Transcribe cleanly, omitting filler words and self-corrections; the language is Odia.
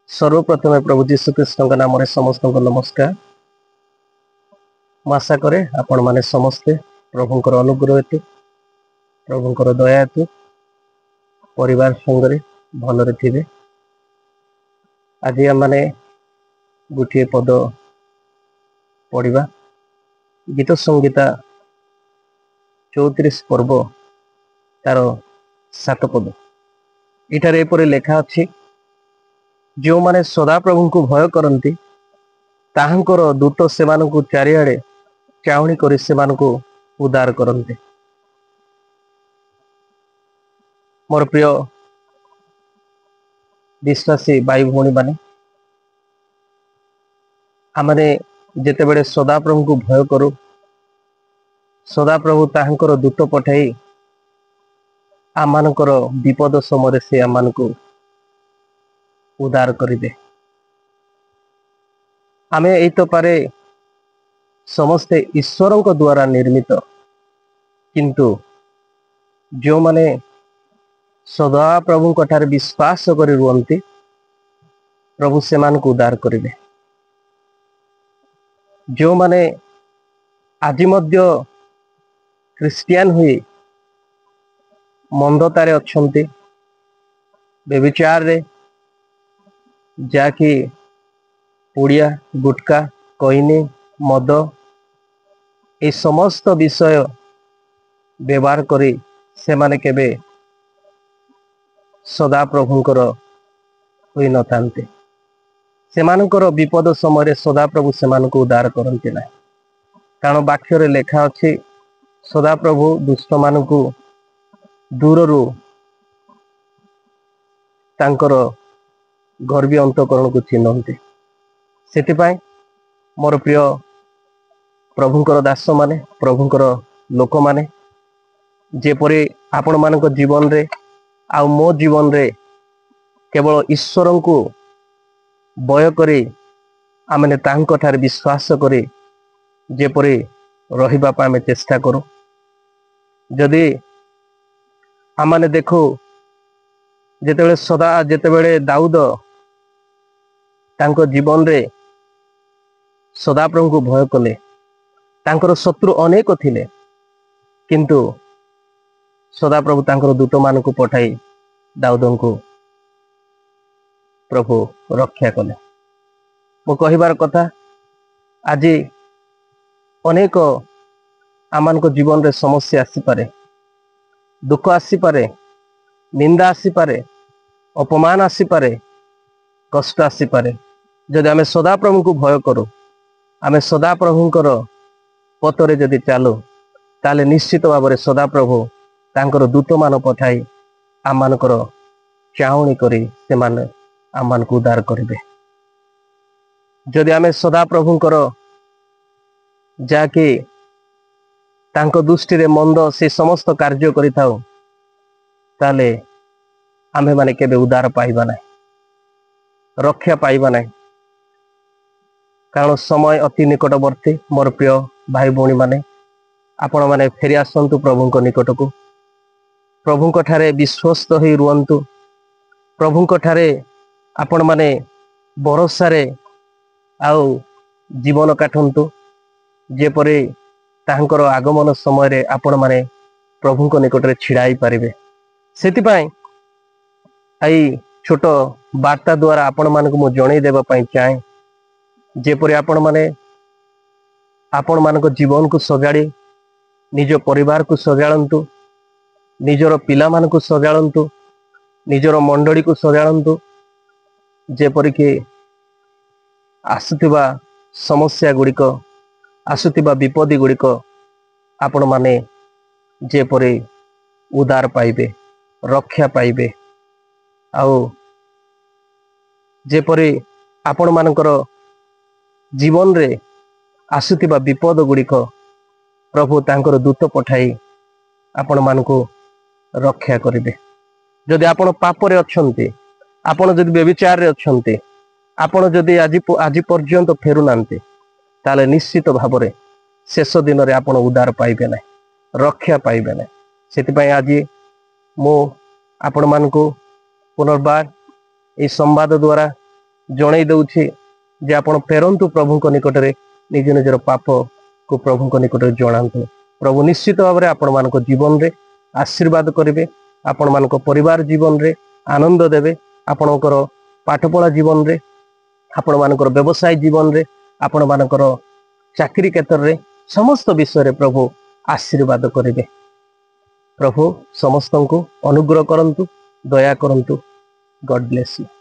ସର୍ବପ୍ରଥମେ ପ୍ରଭୁ ଯୀଶୁ ଖ୍ରୀଷ୍ଟଙ୍କ ନାମରେ ସମସ୍ତଙ୍କୁ ନମସ୍କାର। ମୁଁ ଆଶା କରେ ଆପଣମାନେ ସମସ୍ତେ ପ୍ରଭୁଙ୍କର ଅନୁଗ୍ରହ ହେତୁ, ପ୍ରଭୁଙ୍କର ଦୟା ହେତୁ ପରିବାର ସଙ୍ଗରେ ଭଲରେ ଥିବେ। ଆଜି ଆମମାନେ ଗୋଟିଏ ପଦ ପଢିବା, ଗୀତ ସଂହିତା 34 ପର୍ବ ତାର 7 ପଦ। ଏଠାରେ ଏପରି ଲେଖା ଅଛି, ଯେଉଁମାନେ ସଦାପ୍ରଭୁଙ୍କୁ ଭୟ କରନ୍ତି, ତାହାଙ୍କର ଦୂତ ସେମାନଙ୍କୁ ଚାରିଆଡେ ଚାଉଣି କରି ସେମାନଙ୍କୁ ଉଦ୍ଧାର କରନ୍ତି। ମୋର ପ୍ରିୟ ବିଶ୍ୱାସୀ ଭାଇ ଭଉଣୀ ମାନେ, ଆମମାନେ ଯେତେବେଳେ ସଦାପ୍ରଭୁଙ୍କୁ ଭୟ କରୁ, ସଦାପ୍ରଭୁ ତାହାଙ୍କର ଦୂତ ପଠାଇ ଆମମାନଙ୍କର ବିପଦ ସମୟରେ ସେ ଆମମାନଙ୍କୁ ଉଦ୍ଧାର କରିବେ। ଆମେ ଏଇ ତ ପାରେ ସମସ୍ତେ ଈଶ୍ୱରଙ୍କ ଦ୍ଵାରା ନିର୍ମିତ, କିନ୍ତୁ ଯେଉଁମାନେ ସଦାପ୍ରଭୁଙ୍କ ଠାରେ ବିଶ୍ୱାସ କରି ରୁହନ୍ତି, ପ୍ରଭୁ ସେମାନଙ୍କୁ ଉଦ୍ଧାର କରିବେ। ଯେଉଁମାନେ ଆଜି ମଧ୍ୟ ଖ୍ରୀଷ୍ଟିଆନ ହୋଇ ମନ୍ଦତାରେ ଅଛନ୍ତି, ବ୍ୟଭିଚାରରେ, ଯାହାକି ପୁଡ଼ିଆ, ଗୁଟକା, କଇନି, ମଦ ଏ ସମସ୍ତ ବିଷୟ ବ୍ୟବହାର କରି ସେମାନେ କେବେ ସଦାପ୍ରଭୁଙ୍କର ହୋଇନଥାନ୍ତି। ସେମାନଙ୍କର ବିପଦ ସମୟରେ ସଦାପ୍ରଭୁ ସେମାନଙ୍କୁ ଉଦ୍ଧାର କରନ୍ତି ନାହିଁ। କାରଣ ବାକ୍ୟରେ ଲେଖା ଅଛି, ସଦାପ୍ରଭୁ ଦୁଷ୍ଟମାନଙ୍କୁ ଦୂରରୁ ତାଙ୍କର ଗର୍ବୀ ଅନ୍ତଃକରଣକୁ ଚିହ୍ନନ୍ତି। ସେଥିପାଇଁ ମୋର ପ୍ରିୟ ପ୍ରଭୁଙ୍କର ଦାସମାନେ, ପ୍ରଭୁଙ୍କର ଲୋକମାନେ, ଯେପରି ଆପଣମାନଙ୍କ ଜୀବନରେ ଆଉ ମୋ ଜୀବନରେ କେବଳ ଈଶ୍ୱରଙ୍କୁ ଭୟ କରି ଆମେ ତାଙ୍କ ଠାରେ ବିଶ୍ୱାସ କରି ଯେପରି ରହିବା ପାଇଁ ଆମେ ଚେଷ୍ଟା କରୁ। ଯଦି ଆମମାନେ ଦେଖୁ, ଯେତେବେଳେ ଦାଉଦ ତାଙ୍କ ଜୀବନରେ ସଦାପ୍ରଭୁଙ୍କୁ ଭୟ କଲେ, ତାଙ୍କର ଶତ୍ରୁ ଅନେକ ଥିଲେ, କିନ୍ତୁ ସଦାପ୍ରଭୁ ତାଙ୍କର ଦୂତମାନଙ୍କୁ ପଠାଇ ଦାଉଦଙ୍କୁ ପ୍ରଭୁ ରକ୍ଷା କଲେ। ମୁଁ କହିବାର କଥା, ଆଜି ଅନେକ ଆମମାନଙ୍କ ଜୀବନରେ ସମସ୍ୟା ଆସିପାରେ, ଦୁଃଖ ଆସିପାରେ, ନିନ୍ଦା ଆସିପାରେ, ଅପମାନ ଆସିପାରେ, କଷ୍ଟ ଆସିପାରେ। ଯଦି ଆମେ ସଦାପ୍ରଭୁଙ୍କୁ ଭୟ କରୁ, ଆମେ ସଦାପ୍ରଭୁଙ୍କର ପଥରେ ଯଦି ଚାଲୁ, ତାହେଲେ ନିଶ୍ଚିତ ଭାବରେ ସଦାପ୍ରଭୁ ତାଙ୍କର ଦୂତମାନ ପଠାଇ ଆମମାନଙ୍କର ଚାହୁଁଣି କରି ସେମାନେ ଆମମାନଙ୍କୁ ଉଦ୍ଧାର କରିବେ। ଯଦି ଆମେ ସଦାପ୍ରଭୁଙ୍କର ଯାହାକି ତାଙ୍କ ଦୃଷ୍ଟିରେ ମନ୍ଦ ସେ ସମସ୍ତ କାର୍ଯ୍ୟ କରିଥାଉ, ତାହେଲେ ଆମ୍ଭେମାନେ କେବେ ଉଦ୍ଧାର ପାଇବା ନାହିଁ, ରକ୍ଷା ପାଇବା ନାହିଁ। କାରଣ ସମୟ ଅତି ନିକଟବର୍ତ୍ତୀ। ମୋର ପ୍ରିୟ ଭାଇ ଭଉଣୀମାନେ, ଆପଣମାନେ ଫେରି ଆସନ୍ତୁ ପ୍ରଭୁଙ୍କ ନିକଟକୁ। ପ୍ରଭୁଙ୍କ ଠାରେ ବିଶ୍ୱସ୍ତ ହୋଇ ରୁହନ୍ତୁ। ପ୍ରଭୁଙ୍କ ଠାରେ ଆପଣମାନେ ଭରସାରେ ଆଉ ଜୀବନ କାଟନ୍ତୁ, ଯେପରି ତାହାଙ୍କର ଆଗମନ ସମୟରେ ଆପଣମାନେ ପ୍ରଭୁଙ୍କ ନିକଟରେ ଛିଡ଼ା ହେଇପାରିବେ। ସେଥିପାଇଁ ଏଇ ଛୋଟ ବାର୍ତ୍ତା ଦ୍ୱାରା ଆପଣମାନଙ୍କୁ ମୁଁ ଜଣେଇ ଦେବା ପାଇଁ ଚାହେଁ, ଯେପରି ଆପଣମାନେ ଆପଣମାନଙ୍କ ଜୀବନକୁ ସଜାଡ଼ି ନିଜ ପରିବାରକୁ ସଜାଡ଼ନ୍ତୁ, ନିଜର ପିଲାମାନଙ୍କୁ ସଜାଡ଼ନ୍ତୁ, ନିଜର ମଣ୍ଡଳୀକୁ ସଜାଡ଼ନ୍ତୁ, ଯେପରିକି ଆସୁଥିବା ସମସ୍ୟା ଗୁଡ଼ିକ, ଆସୁଥିବା ବିପଦ ଗୁଡ଼ିକ ଆପଣମାନେ ଯେପରି ଉଦ୍ଧାର ପାଇବେ, ରକ୍ଷା ପାଇବେ, ଆଉ ଯେପରି ଆପଣମାନଙ୍କର ଜୀବନରେ ଆସୁଥିବା ବିପଦ ଗୁଡ଼ିକ ପ୍ରଭୁ ତାଙ୍କର ଦୂତ ପଠାଇ ଆପଣମାନଙ୍କୁ ରକ୍ଷା କରିବେ। ଯଦି ଆପଣ ପାପରେ ଅଛନ୍ତି, ଆପଣ ଯଦି ବ୍ୟଭିଚାରରେ ଅଛନ୍ତି, ଆପଣ ଯଦି ଆଜି ପର୍ଯ୍ୟନ୍ତ ଫେରୁନାହାନ୍ତି, ତାହେଲେ ନିଶ୍ଚିତ ଭାବରେ ଶେଷ ଦିନରେ ଆପଣ ଉଦ୍ଧାର ପାଇବେ ନାହିଁ, ରକ୍ଷା ପାଇବେ ନାହିଁ। ସେଥିପାଇଁ ଆଜି ମୁଁ ଆପଣମାନଙ୍କୁ ପୁନର୍ବାର ଏଇ ସମ୍ବାଦ ଦ୍ୱାରା ଜଣେଇ ଦେଉଛି ଯେ ଆପଣ ଫେରନ୍ତୁ ପ୍ରଭୁଙ୍କ ନିକଟରେ, ନିଜ ନିଜର ପାପକୁ ପ୍ରଭୁଙ୍କ ନିକଟରେ ଜଣାନ୍ତୁ। ପ୍ରଭୁ ନିଶ୍ଚିତ ଭାବରେ ଆପଣମାନଙ୍କ ଜୀବନରେ ଆଶୀର୍ବାଦ କରିବେ, ଆପଣମାନଙ୍କ ପରିବାର ଜୀବନରେ ଆନନ୍ଦ ଦେବେ, ଆପଣଙ୍କର ପାଠପଢ଼ା ଜୀବନରେ, ଆପଣମାନଙ୍କର ବ୍ୟବସାୟ ଜୀବନରେ, ଆପଣମାନଙ୍କର ଚାକିରି କ୍ଷେତ୍ରରେ, ସମସ୍ତ ବିଷୟରେ ପ୍ରଭୁ ଆଶୀର୍ବାଦ କରିବେ। ପ୍ରଭୁ ସମସ୍ତଙ୍କୁ ଅନୁଗ୍ରହ କରନ୍ତୁ, ଦୟା କରନ୍ତୁ। God bless you.